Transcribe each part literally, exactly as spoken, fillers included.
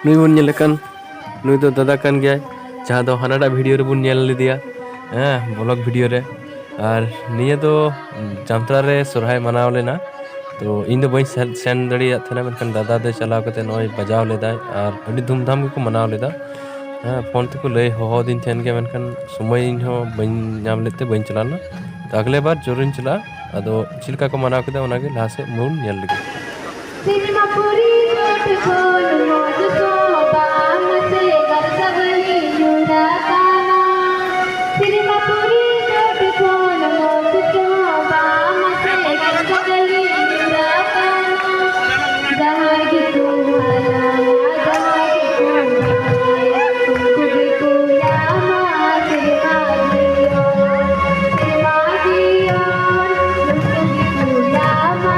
ᱱᱩᱭ ᱵᱚᱱ ᱧᱮᱞᱮ ᱠᱟᱱ, ᱱᱩᱭ ᱫᱚ ᱫᱟᱫᱟ ᱠᱟᱱ ᱜᱮᱭᱟᱭ, ᱡᱟᱦᱟᱸ ᱫᱚ ᱦᱟᱱᱟᱴᱟᱜ ᱵᱷᱤᱰᱤᱭᱳ ᱨᱮᱵᱚᱱ ᱧᱮᱞ ᱞᱮᱫᱮᱭᱟ, ᱦᱮᱸ, ᱵᱞᱚᱜ ᱵᱷᱤᱰᱤᱭᱳ ᱨᱮ᱾ ᱟᱨ ᱱᱤᱭᱟᱹ ᱫᱚ ᱡᱟᱢᱛᱟᱲᱟ ᱨᱮ ᱥᱚᱨᱦᱟᱭ ᱢᱟᱱᱟᱣ ᱞᱮᱱᱟ᱾ ᱛᱚ ᱤᱧ ᱫᱚ ᱵᱟᱹᱧ ᱥᱮᱱ, ᱥᱮᱱ ᱫᱟᱲᱮᱭᱟᱜ ᱛᱟᱦᱮᱱᱟ, ᱢᱮᱱᱠᱷᱟᱱ ᱫᱟᱫᱟ ᱫᱚᱭ ᱪᱟᱞᱟᱣ ᱠᱟᱛᱮ ᱱᱚᱜᱼᱚᱭ ᱵᱟᱡᱟᱣ ᱞᱮᱫᱟᱭ ᱟᱨ ᱟᱹᱰᱤ ᱫᱷᱩᱢᱫᱷᱟᱢ ᱜᱮᱠᱚ ᱢᱟᱱᱟᱣ ᱞᱮᱫᱟ᱾ ᱦᱮᱸ, ᱯᱷᱳᱱ ᱛᱮᱠᱚ ᱞᱟᱹᱭ ᱦᱚᱦᱚ ᱟᱹᱫᱤᱧ ᱛᱟᱦᱮᱱ ᱜᱮᱭᱟ, ᱢᱮᱱᱠᱷᱟᱱ ᱥᱚᱢᱚᱭ ᱤᱧ ᱦᱚᱸ ᱵᱟᱹᱧ ᱧᱟᱢ ᱞᱮᱫ ᱛᱮ ᱵᱟᱹᱧ ᱪᱟᱞᱟᱣ ᱞᱮᱱᱟ᱾ ᱛᱚ ᱟᱜᱽᱞᱮ ᱵᱟᱨ ᱡᱳᱨᱤᱧ ᱪᱟᱞᱟᱜᱼᱟ᱾ ᱟᱫᱚ ᱪᱮᱫ ᱞᱮᱠᱟ ᱠᱚ ᱢᱟᱱᱟᱣ ᱠᱮᱫᱟ, ᱚᱱᱟᱜᱮ ᱞᱟᱦᱟ ᱥᱮᱫ ᱵᱚᱱ ᱧᱮᱞ ᱞᱮᱜᱮ᱾ ᱥᱤᱱᱮᱢᱟ ᱯᱩᱨᱤ ᱨᱳᱰ ᱠᱷᱚᱱ ᱢᱚᱡᱽ ᱥᱚᱵᱟ ᱢᱟᱥᱮ ᱜᱟᱨᱥᱟᱵᱟᱹᱞᱤ ᱧᱩᱨ ᱟᱠᱟᱱᱟ᱾ ᱥᱤᱱᱮᱢᱟ ᱯᱩᱨᱤ ᱨᱳᱰ ᱠᱷᱚᱱ ᱢᱚᱡᱽ ᱥᱚᱵᱟ ᱢᱟᱥᱮ ᱜᱟᱨᱥᱟᱵᱟᱹᱞᱤ ᱧᱩᱨ ᱟᱠᱟᱱᱟ᱾ ᱡᱟᱦᱟᱸᱭ ᱜᱮᱠᱚ ᱦᱟᱞᱟᱝᱟ, ᱡᱟᱦᱟᱸᱭ ᱜᱮᱠᱚ ᱦᱟᱞᱟᱝᱟ, ᱩᱱᱠᱩ ᱜᱮᱠᱚ ᱧᱟᱢᱟ ᱥᱤᱱᱮᱢᱟ ᱜᱤᱭᱚᱱ, ᱥᱤᱱᱮᱢᱟ ᱜᱤᱭᱚᱱ, ᱩᱱᱠᱩ ᱜᱮᱠᱚ ᱧᱟᱢᱟ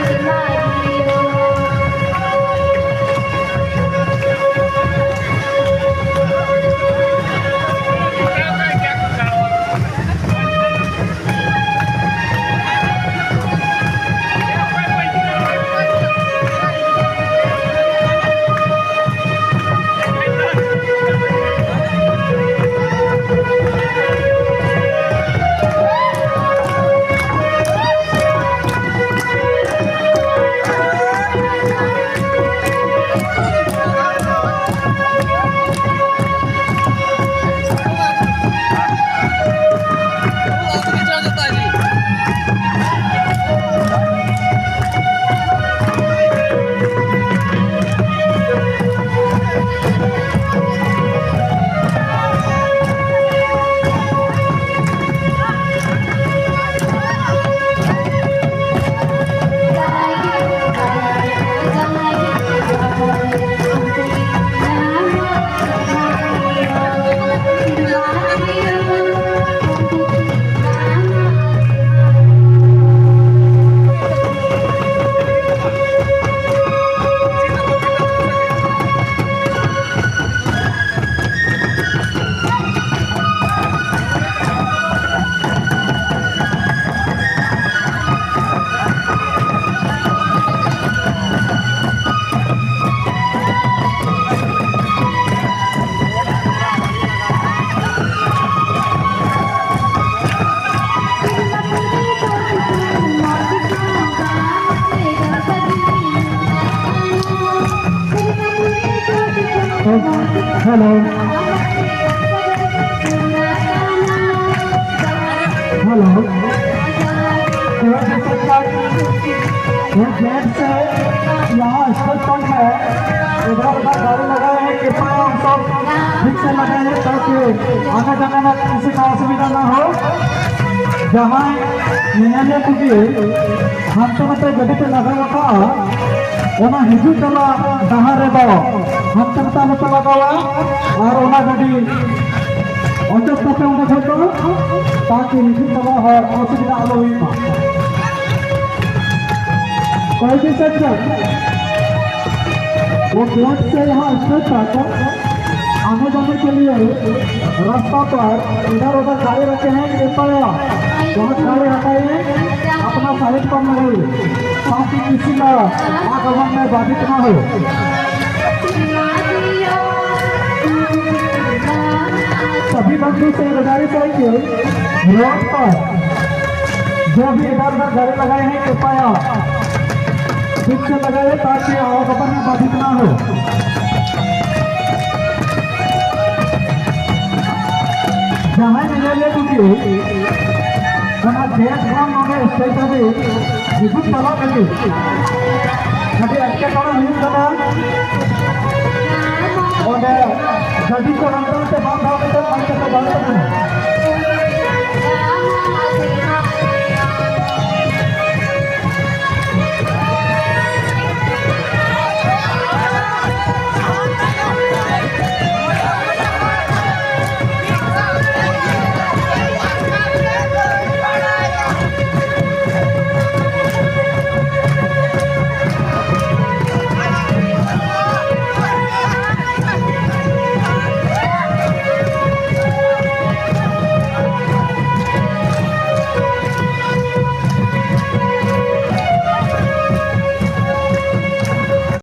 ᱥᱤᱱᱮᱢᱟ ᱜᱤᱭᱚᱱ᱾ Hello, hello. तो जैसे कि आप वो गेट से यहाँ स्टेज तक है, इधर उधर गाड़ी लगाए हैं, कृपया हम सब ठीक से लगाए हैं, ताकि आने जाने में किसी का असुविधा ना हो। ᱡᱟᱦᱟᱸᱭ ᱧᱮᱧᱮᱞᱤᱭᱟᱹ ᱠᱚᱜᱮ ᱦᱟᱱᱛᱮ ᱱᱟᱛᱮ ᱜᱟᱹᱰᱤ ᱯᱮ ᱞᱟᱜᱟᱣ ᱟᱠᱟᱫᱼᱟ, ᱚᱱᱟ ᱦᱤᱡᱩᱜ ᱪᱟᱞᱟᱜ ᱰᱟᱦᱟᱨ ᱨᱮᱫᱚ ᱦᱟᱱᱛᱮ ᱱᱟᱛᱮ ᱟᱞᱚ ᱯᱮ ᱞᱟᱜᱟᱣᱟ ᱟᱨ ᱚᱱᱟ ᱜᱟᱹᱰᱤ ᱚᱪᱚᱜ ᱛᱟᱯᱮ ᱚᱸᱰᱮ ᱠᱷᱚᱱ ᱫᱚ, ᱛᱟᱠᱤ ᱦᱤᱡᱩᱜ ᱪᱟᱞᱟᱜ ᱦᱚᱲ ᱚᱥᱩᱵᱤᱫᱷᱟ ᱟᱞᱚ ᱦᱩᱭᱩᱜ ᱢᱟ᱾ कोई भी सज्जन वो गेट से यहाँ स्टेज तक आने जाने के लिए रास्ता पर इधर उधर खड़े रहते हैं, कृपया वहाँ खड़े हटाइए, अपना साइड पर लगाइए, ताकि किसी का आगमन में बाधित ना हो। सभी बंधु से गुजारिश है कि रोड पर जो भी इधर उधर गाड़ी लगाए हैं, कृपया ठीक से लगाए, ताकि आवागमन में बाधित ना हो। ᱡᱟᱦᱟᱸᱭ ᱧᱮᱧᱮᱞᱤᱭᱟᱹ ᱠᱚᱜᱮ ᱚᱱᱟ ᱜᱮᱴ ᱠᱷᱚᱱ ᱱᱚᱰᱮ ᱥᱴᱮᱡᱽ ᱦᱟᱹᱵᱤᱡ ᱦᱤᱡᱩᱜ ᱪᱟᱞᱟᱜ ᱞᱟᱹᱜᱤᱫ ᱟᱹᱰᱤ ᱮᱴᱠᱮᱴᱚᱬᱮ ᱦᱩᱭᱩᱜ ᱠᱟᱱᱟ᱾ ᱚᱸᱰᱮ ᱜᱟᱹᱰᱤ ᱠᱚ ᱦᱟᱱᱛᱮ ᱱᱟᱛᱮ ᱵᱟᱝ ᱫᱚᱦᱚ ᱠᱟᱛᱮ ᱵᱟᱝ ᱪᱟᱞᱟᱣ ᱫᱟᱲᱮᱭᱟᱜ ᱠᱟᱱᱟ᱾